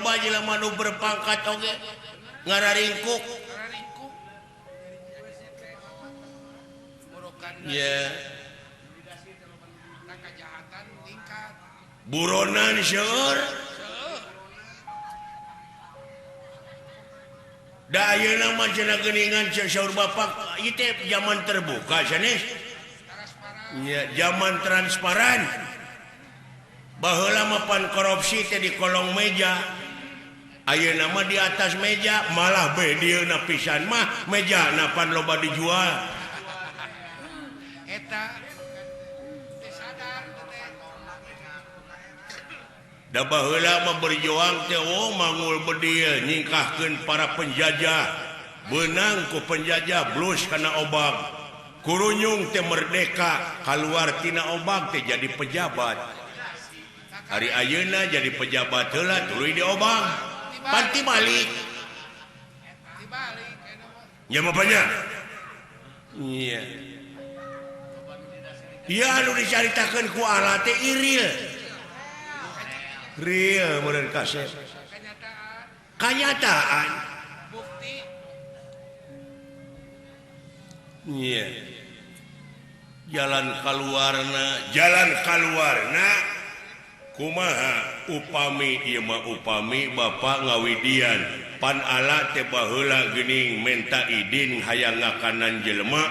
Loba jelema nu berpangkat oge ngararingkuk. Ya. Buronan seueur. Da ayeuna mah cenah geuningan saur bapak ieu teh zaman terbuka sanes. Ya, zaman transparan. Baheula mah pan korupsi teh di kolong meja. Ayeuna mah di atas meja, malah be dieuna pisan mah mejana pan loba dijual. Da baheula mah berjuang teh oh mangul bedil nyingkahkeun para penjajah, beunang ku penjajah blus kana obag. Kurunyung teh merdeka, kaluar tina obag teh jadi pejabat. Hari ayeuna jadi pejabat heula tuluy diobag. Panti balik. Ya bapaknya. Iya. Iya anu dicaritakeun ku Allah teh iril. Real meureun kasep. Kanyataan. Bukti. Iya. Jalan kaluarna kumaha upami ieu mah upami bapak ngawidian pan ala teh baheula geuning menta idin hayang ngakanan jelema.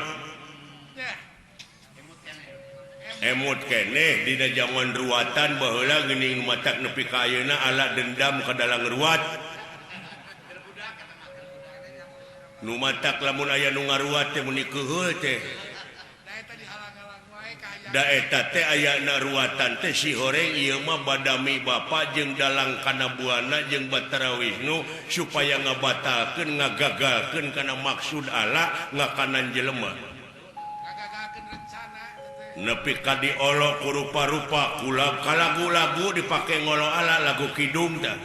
Emut keneh dina zaman ruatan baheula geuning matak nepi ka ayeuna ala dendam ka dalang ruat. Nu matak lamun aya nu ngaruat teh meni keuheul teh. Da eta teh ayana ruatan teh si horeng ieu mah badami bapa jeung dalang kana buana jeung Batara Wisnu supaya ngabatalkeun ngagagalkeun kana maksud ala ngakanan jelema. Nepi ka diolok ku rupa-rupa kula kalagu-lagu dipake ngolo ala lagu kidung tah.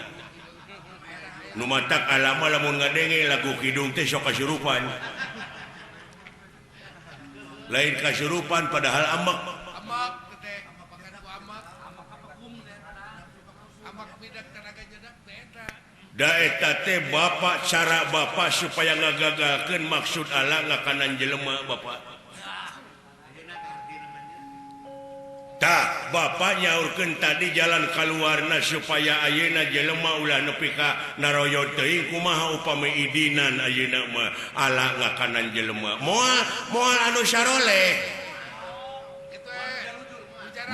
Nu matak alama lamun ngadenge lagu kidung teh sok kasurupan. Lain kasurupan padahal amek. Da eta teh bapak cara bapak supaya ngagagalkeun maksud ala ngakanan jelema bapak. Tak bapak nyaurkeun tadi jalan kaluarna supaya ayeuna jelema ulah nepi ka naroyot teuing kumaha upami idinan ayeuna mah ala ngakanan jelema moal moal anu saroleh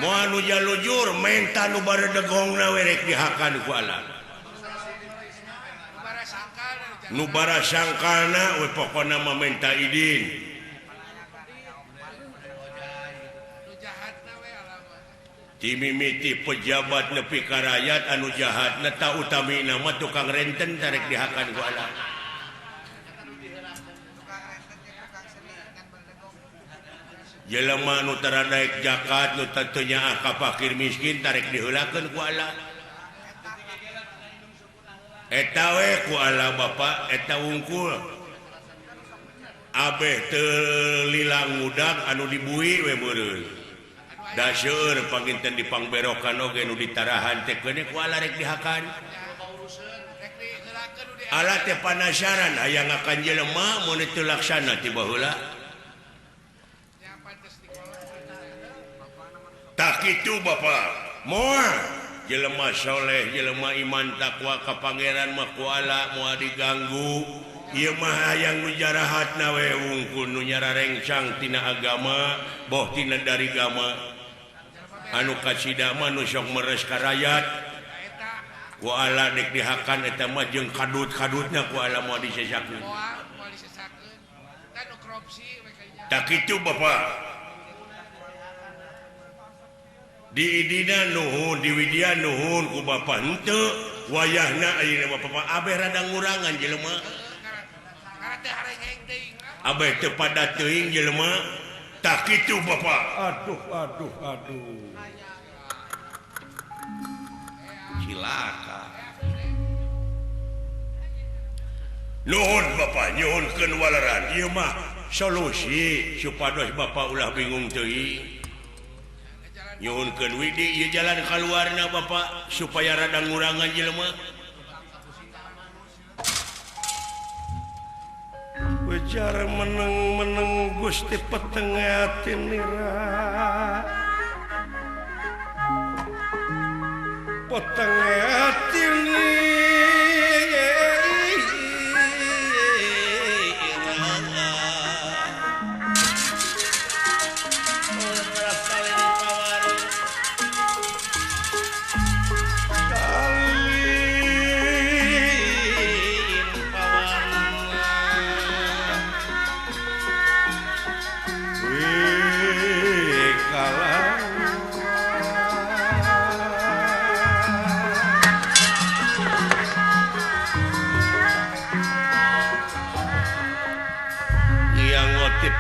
moal nu jalujur menta nu baredegongna we rek dihakan ku ala nu barasangkalna we pokona mah menta idin. Timimiti pejabat nepi ka rakyat anu jahat ta utami nama tukang renten tarek dihakan ku ala. Jelema nu tara daek zakat nu teu nyaah ka fakir miskin tarek diheulakeun ku ala. Eta we ku ala bapak eta wungkul. Abeh teu lila ngudag anu dibui we meureun. Da seueur panginten dipangberokan oge nu ditarahan teh keuneh ku ala rek dihakan. Ala teh panasaran hayang ngakan jelema mun teu laksana ti baheula. Tah kitu bapak. Moal jelema soleh, jelema iman takwa ka pangeran mah ku ala moal diganggu. Ieu mah hayang nu jarahatna we wungkul nu nyararengsang tina agama, boh tina dari gama. Anu kasida mah nu sok meres ka rakyat ku ala dek dihakan eta mah jeung kadut-kadutna ku ala moal disesakeun. Tak kitu bapak. Diidina nuhun, diwidian nuhun ku bapak henteu wayahna ayeuna bapak abeh rada ngurangan jelema. Abeh teu pada teuing jelema. Tak kitu bapak. Aduh aduh aduh. Cilaka. Nuhun bapak nyuhunkeun waleran. Ieu mah solusi supados bapak ulah bingung teuing. Nyuhunkeun widi ieu jalan kaluarna bapak supaya rada ngurangan jelema. Ujar meneng-meneng Gusti peteng atinira peteng atinira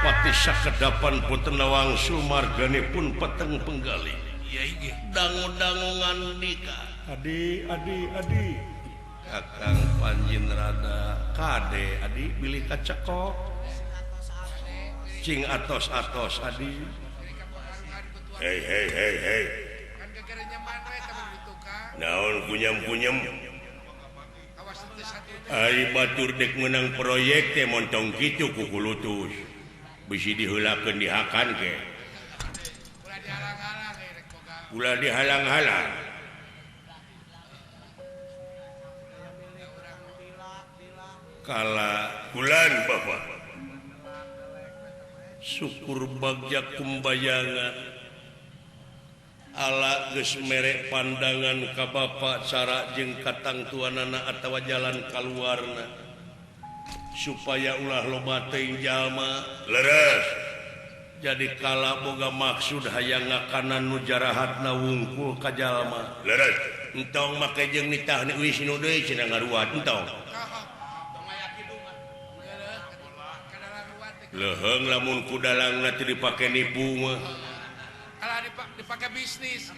Pati sakedapan Putena Wangsul marganipun peteng penggali. Dangu-dangu ngandika. Adi adi adi. Kakang Panjin rada kade adi bilih kacekok. Cing atos-atos adi. Hei hei hei hei. Naon kunyam-kunyam. Ari batur dek menang proyek teh montong kitu ku kulutus. Bisi diheulakeun dihakan ke. Ulah dihalang-halang. Kala bulan Bapak. Syukur bagja kumbayangan. Ala geus mere pandangan ka Bapak cara jeung katangtuanana atawa jalan kaluarna. Supaya ulah loba teuing jalma leres jadi kala boga maksud hayang ngakanan nu jarahatna wungkul ka jalma leres entong make jeung nitah Wisnu deui cenah ngaruat entong leuheung lamun ku dalangna teu dipake nipu mah kalah dipake bisnis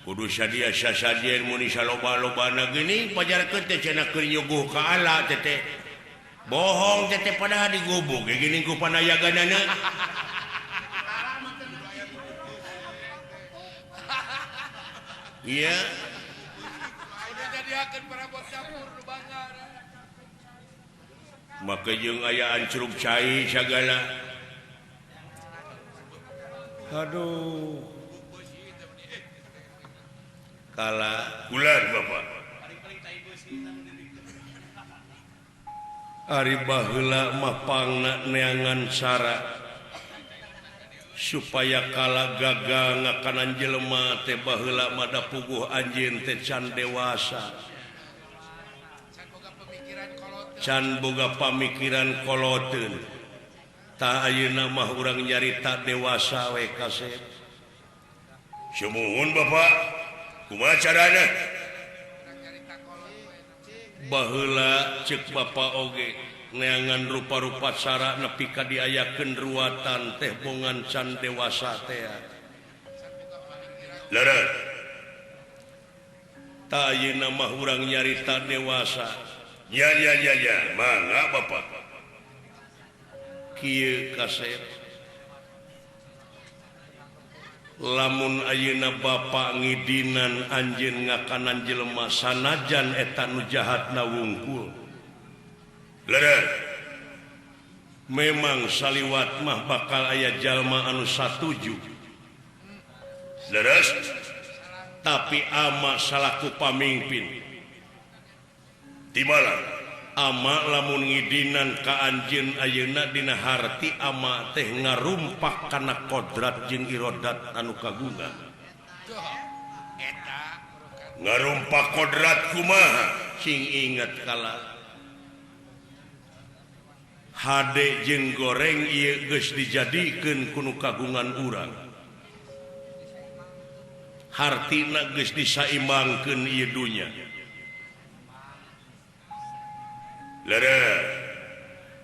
kudu sadia sasadien mun saloba-lobana geuning pajarkeun teh cenah keur nyuguh ka ala teh bohong tete pada digubuk kayak gini ku panayaganana. Iya. Udah jadiakeun parabot dapur nu banggar. Make jeung aya ancrub cai sagala. Aduh. Kala bulan Bapak. Ari baheula mah pangna neangan cara supaya kala gagal ngakanan jelema teh baheula mah da puguh anjeun teh can dewasa can boga pamikiran koloteun tah ayeuna mah urang nyarita dewasa we kasep. Sumuhun Bapak, kumaha carana? Baheula ceuk Bapa oge neangan rupa-rupa cara nepi ka diayakeun ruatan teh bongan can dewasa teh. Leres. Tah ayeuna mah urang nyarita dewasa. Ya ya ya ya, mangga Bapak. Kieu kasep. Lamun ayeuna Bapak ngidinan anjeun ngakanan jelema sanajan eta nu jahatna wungkul. Leres. Memang saliwat mah bakal aya jalma anu satuju. Leres. Tapi ama salaku pamimpin. Timalah ama lamun ngidinan ka anjeun ayeuna dina harti ama teh ngarumpak kana kodrat jeung irodat anu kagungan. Ngarumpak kodrat kumaha? Cing inget kala hade jeung goreng ieu geus dijadikeun ku nu kagungan urang. Hartina geus disaimbangkeun ieu dunya. Lere.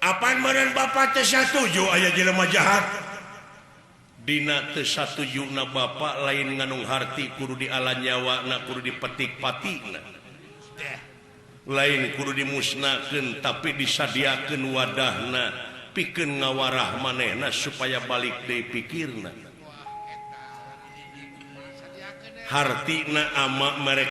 Apaan meureun Bapak teh satuju aya jelema jahat? Dina teu satujuna Bapak lain nganung harti kudu diala nyawana kudu dipetik patina. Lain kudu dimusnahkeun tapi disadiakeun wadahna pikeun ngawarah manehna supaya balik deui pikirna. Hartina ama mereka